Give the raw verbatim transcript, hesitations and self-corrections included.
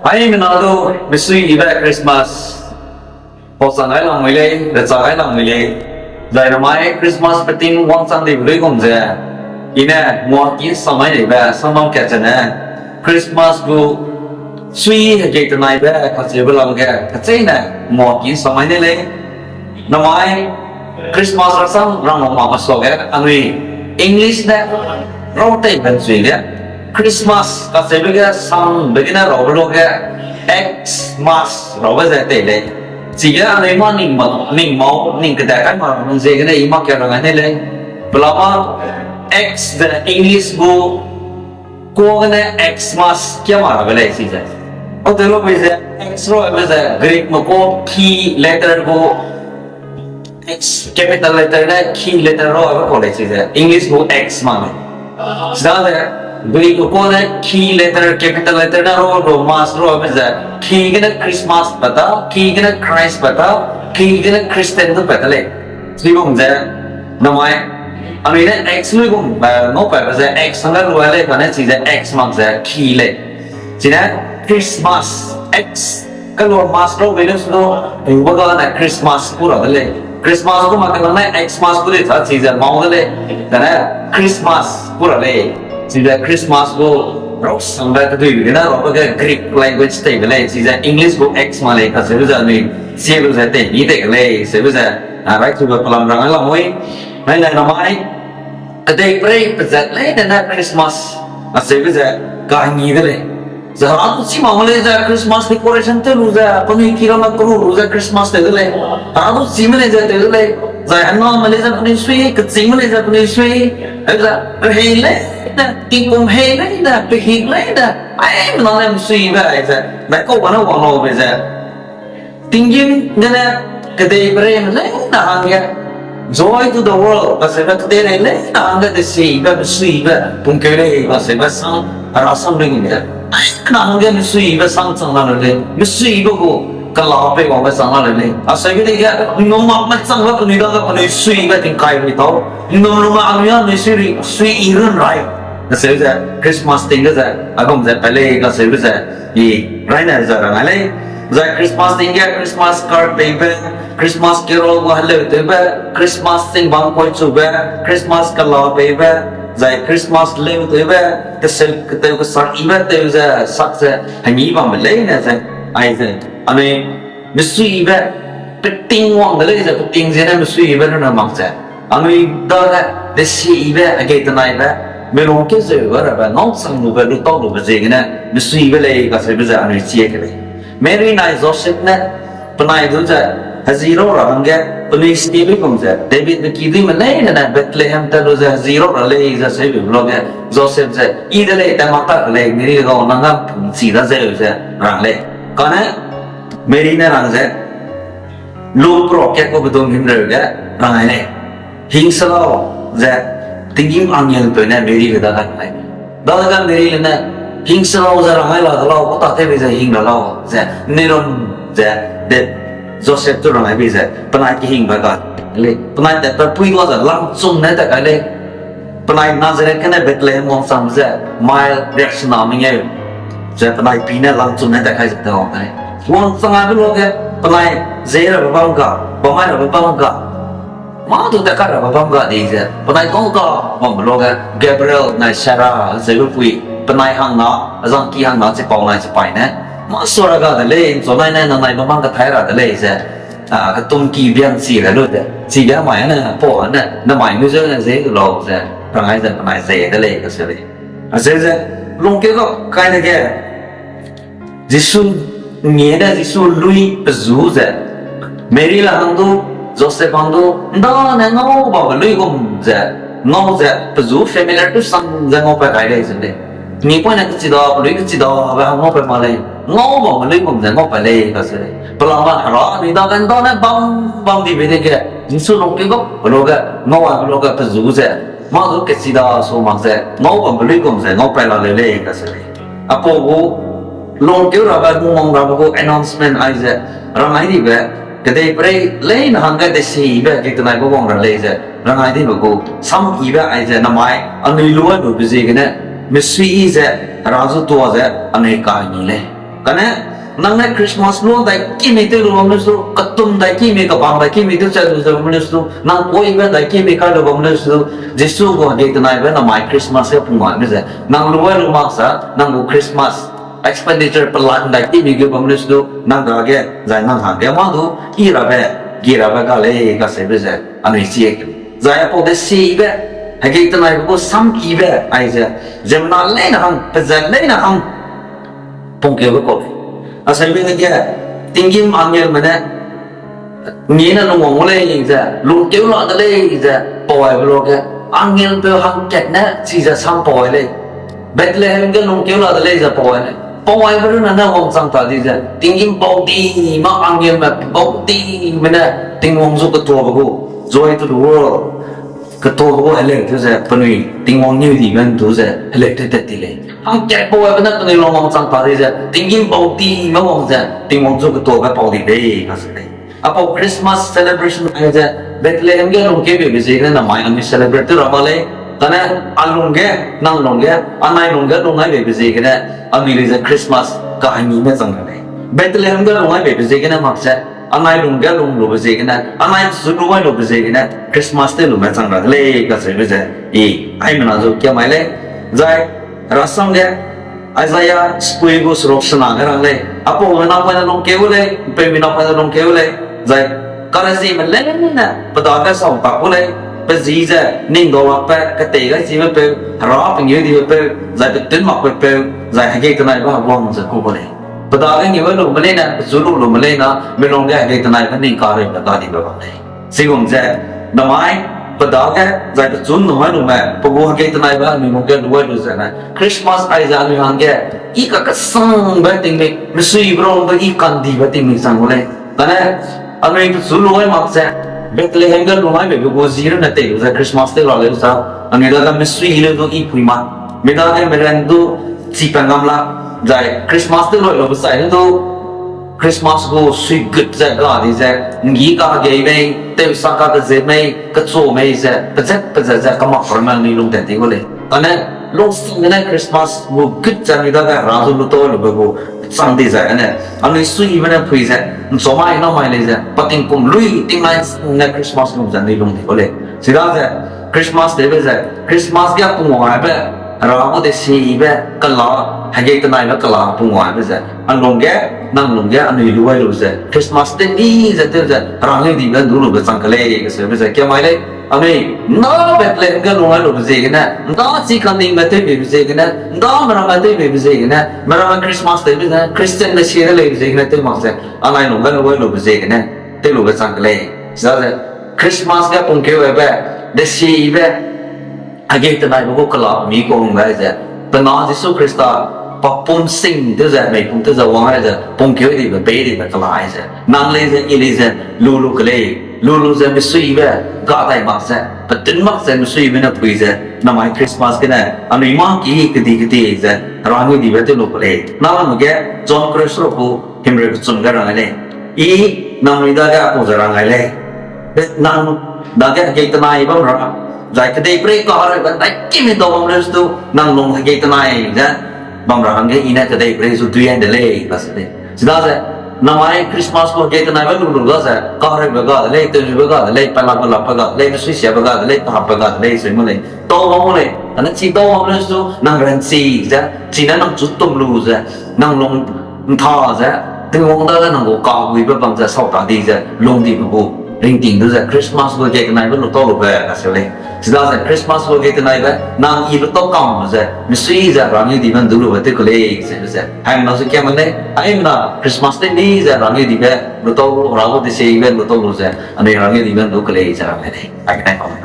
Haimena du, misui ibe Christmas pau chang gai lamui lei, recha gai lamui lei. Zai namai Christmas peting wangchang dibe luigum ze, i ne nguaki samai neibe samang kat zene, Christmas gu sui hegei tenaibe kacheube lam ge kecheîne nguaki samai ne lei. Namai Christmas rasam rang mak makbe suage anui English ne rau tei ben chui ge, Christmas kacheube ge sambe gene raube luage Xmas raube ze tei lei. Chige anui mâ ning ma, ning mau, ning keda kai ma ziegene i mâ kia rang gai ne lei. Pelama X ze English gu kua gene Xmas kia ma rabe lei chize. Atew lube ze X rabe ze Greekme kua key letter gu X capital letter ne key letter rabe kau lei chize, English gu X ma lei. Chidaze Greekme kua ne key letter, capital letter ne rabe mas rabe ze, key gene Christmas pat ta, key gene Christ pat ta, key gene Christian du pat ta lei. Chigum ze, namai, anui ne X luigum, eh, ngau patbe ze X hangge lu lei, kane chize X mak ze key lei. Chine Christmas, X, kalua mas rabe le su du, ube gane Christmas ku ra de lei. Christmas gu mak kane Xmas ku lei cha chize mau de lei. Kane Christmas ku ra lei. Chize Christmas gu rau sangbe keduibe gene rabe ge Greek language teibe lei. Chize English gu X ma lei kacheube ze anui chie lu ze tei ni tei ke lei seube ze, a, raitube pelam rang lamui. Nai nai namai, kedeiperei pezat leine ne Christmas acheube ze kahengi de lei. Ze hera du chî mak me lei ze Christmas decoration tew lu ze, penui ki ramme keru lu ze Christmas tew de lei. Hera du chî me lei ze tew de lei. Zai hename lei ze penui sui, kechîngme lei ze penui sui. Heu ze, rehei leine, tingkum hei leine, pehik leine, aimena ne mesuibe ai ze, daikau bane wang laube ze tinggîm gene kedeipereime leine hangge, Joy to the World kacheube kedeirei leine hangge deseibe, mesuibe pungkeu lei kacheube sang, hera sang lei ge. Aimena hangge mesuibe sang chang la lei, mesuibe gu kela pei wangbe chang la lei. Acheube dege, nnum makme changbe penui dage penui suibe tingkai rui tau. Nnum lume anui anui sui rui, sui i run rai. Kacheu ze, Christmas ting ge ze, agum ze, pe lei kacheube ze, i raine ze rang ai lei. Zai Christmas ting ge Christmas card peibe, Christmas carol gu heleu tewbe, Christmas ting bang koi chube, Christmas kela peibe, zai Christmas leu tewbe, keseu ketew kesak ibe tew ze, sak ze, hengî bambe leine ze, aize, anui, mesuibe, peting wang de lei ze, peting ziene mesuibe rune mak ze. Anui dage, deseibe, agei tenaibe, melung kezeube rabe, ngau chang lube, lu tau lube ziegene, mesuibe lei kacheube ze anui chie ke lei. Mary nai Joseph ne, penai du ze, hezi rau ra hangge, penui stie luigum ze, Davidbe kiduîme leine ne, Bethlehem tat lu ze, hezi rau ra lei ze, seube luage, Joseph ze, i de lei, tat mak ta ke lei, Mary gau, nang ga pungchi da zeu ze, rang lei. Kane, Mary ne rang ze, Luk perak kat gu bedum himreu ge rang ai lei. Hing se lau ze, tinggîm angelpeu ne Marybe dage rang ai. Dadege Marybe ne, hing se lau ze rang ai la de lau, kau tatew ze hing la lau ze, nirum ze, de Joseph tu rang ai bei ze, penai kehingbe ga lei. Penai tatpat pui ga ze langchum ne tat kai lei. Penai Nazareth gene Bethlehem wangchang ze, mile riaksena mengeu ze penai pi ne langchum ne tat kai ze te wang ai. Wangchang aibe luage, penai ze rabe bam ga, bam ai rabe bam ga, mâ du tat kai rabe bam ga di ze, penai kau ga bambe luage, Gabriel nai Sarah zeube pui, penai hangna, azangki hangna chipau nai chipaî ne, mâ sua ra ga de lei, nchu nai ne nanai bam mang kethai ra de lei ze, a, ketumki biangchi le lu de. Chige mai ne, pau ne, namai nu ze ne ze du lau ze, rang ai ze penai ze de lei kacheu lei. Acheu ze, lungkeu ga kai dege, Jisu ngie ne Jisu lui pezu ze, Mary le hang du, Joseph hang du, ndane ngau babe luigum ze, ngau ze, pezu familiar tew sang ze ngau pat kai lei ze lei. Ngi poine kechida, pelui kechidabe hang ngau pat mak lei, ngau bamme luigum ze ngau pat lei kacheu lei. Pelama hera anui dage ndane bam, bam dibe dege, Jisu lungkeu ga, pe luage, ngau aibe luage pezu ze, mâ du kechida su mak ze, ngau bamme luigum ze ngau pat la leu lei kacheu lei. Apau gu, lungkeu rabe, mungwang rabe gu announcement aize, rang ai dibe, kedeiperei leine hangge deseibe, kektenaibe wang ra lei ze, rang ai dibe gu, sam ibe aize, namai, anui lu ai lube ziegene, mesuiyi ze, hera zu tua ze, anui kahengi lei. Kane, nang ne Christmas lu dai kimi tew lu bam ne su, ketum dai kimi, kebang dai kimi tew chai lu ze bam ne su, nang poibe dai kimi kai lu bam ne su, Jisu gu hegei tenaibe namai Christmas ge pungwangbe ze nang lu ai lu mak sa, nang gu Christmas expenditure plan dai kimi ge bam ne su, nang dage, zai nang hangge mâ du, i rabe, gi rabe ga lei kaseube ze, anui chi e ke. Zai apau de sibe, hegei tenaibe gu samkibe, aize, ziemmena leine hang, pezat leine hang, pungkeube kau lei. Aseube ne ge, tinggîm angelme ne, ngi ne lungwang gu lei ze, lungkeu la de lei ze, pau aibe luage, angelpeu hangkat ne chize sam pau ai lei. Bethlehem ge lungkeu la de lei ze pau ai lei. Pau aibe runne ne wangchang ta di ze, tinggîm baudime angelme baudime ne Tingwang zu ketuabe gu, Joy to the world. Ketuabe gu heleu tew ze penui Tingwang ngeudibe ndu ze heleu tew tat ti lei. Hangkat pau aibe ne penui lung wangchang ta di ze, tinggîm baudime wang ze Tingwang zu ketuabe pau di lei kase lei. Apau Christmas celebration ai ze, Bethlehem ge lungkeu beibe ziegene namai anui celebrate tew ra ba lei. Kane a lungge, nang lungge, anai lungge lung ai beibe ziegene, anui lei ze Christmas kahanime chang ra lei. Bethlehem ge lung ai beibe ziegene mak ze, anai lungge lung lube ziegene, anai zu lu ai lube ziegene, Christmas tew lume chang ra de lei kacheube ze, i, aimena zu kiamai lei. Zai, rasam ge, Isaiah sipui gu seruk sena ge rang lei. Apaume napoine lungkeu lei, ’mpeumi napoine lungkeu lei. Zai, karezieme leine, pe dage sau tak gu lei, pe ji ze, ning daulakbe, ketei gai chibe peu, hera pengeu dibe peu, zai petun makbe peu, zai hegei tenaibe heguang ze ku gu lei. Pe dage ngeu lume leine, pechu lu lume leine, mi lungge hegei tenaibe ning kareube gadibe bam lei. Chigum ze, namai, pe dage, zai pechu ’nnum ai lume, pe gu hegei tenaibe anui lungge lu ai lu zene, Christmas aize anui hangge, i kakesangbe tingmik, mesuibe rangbe i kandibe tingmik chang gu lei. Kane, anui pechu lu ai mak ze, Bethlehem ge lung ai beibe gu ji runne tei lu ze Christmas tew ra leu za, anui dage mesui leu du i pui ma. Mi dage meren du chi pa ngam la, zai Christmas tew lu lube chai ne du, Christmas gu suigut ze ga di ze, ’nggi kahegei mei, tewsak kakezeu mei, kechua mei ze, pezat pezat ze kamak ramme anui lung tat ti gu lei. Kane, lungsang gene Christmas gu gut ze anui dage hera zu lutau lube gu, chang di zai ane, anui suibe ne pui ze, ’nchumai namai lei ze, pa tingkum lui tingnai ne Christmas lung ze anui lung di gu lei. Chidaze, Christmas tewbe ze, Christmas ge pungwangbe, hera gu desibe, kela, hegei tenaibe kela pungwangbe ze, a lungge, nang lungge, anui lu ai lu ze, Christmas tew ni ze tew ze, hera ngeu dibe ndu lube chang ke lei, kaseube ze, kiamai lei, anui, ’nda Bethlehem ge lung ai lube ziegene, ’nda chi kaningbe tewbeibe ziegene, ’nda meramme tewbeibe ziegene, meramme Christmas tewbe ze, Christian desie de leibe ziegene tew mak ze, anai lungge lu ai lube ziegene, tew lube chang ke lei. Chidaze, Christmas ge pungkeu aibe, desibe, hegei tenaibe gu kela mi kung gai ze, pe na Jisu Khrista, pa pum sing tew ze, mei pum tew ze wang ai ze, pungkeu dibe, pei dibe kela ai ze, nang lei ze, i lei ze, lu lu ke lei, lu lu ze mesuibe, ga dai mak ze, petun mak ze mesuibe ne pui ze, namai Christmas gene, anui mâ ki kedi kedi ze, hera ngeu dibe tew lu ke lei. Nang lam ge, John kereu seruk gu, himreu kechum ge rang ai lei. I, nangnui dage apau ze rang ai lei. Nang dage hegei tenai bam ra, zai kedeiperei kahereube dai kimi dau bam leu stu, nang lung hegei tenai ze bam ra hangge i ne kedeiperei zu dui ai de lei, kase lei. Chidaze, namai Christmas gu hegei tenaibe lu lu daze, kahereube ga de lei, tewluibe ga de lei, pelakbe lakbe ga de lei, mesuisiabe ga de lei, tahapbe ga de lei, sui mu lei. Tau bam mu lei, ane chi tau bam leu stu, nang ranchi ze, chine nang chu tum lu ze, nang lung ’ntha ze, Tingwang dage nang gu kaheguibe bam ze sau ta di ze, lung dibe gu, ringting du ze, Christmas gu hegei tenaibe lu tau lube, kase lei. Chidaze Christmas gu hegei tenaibe, nang i lu tau kam lu ze, mesui ze, hera ngeu dibe ndu lube tew ke lei, ze lu ze. Haimena zu kiam lei, haimena Christmas tew ni ze, hera ngeu dibe, lu tau lu, hera gu desibe, lu tau lu ze, anui hera ngeu dibe ndu ke lei, ze rang lei. Ai, ai, ai.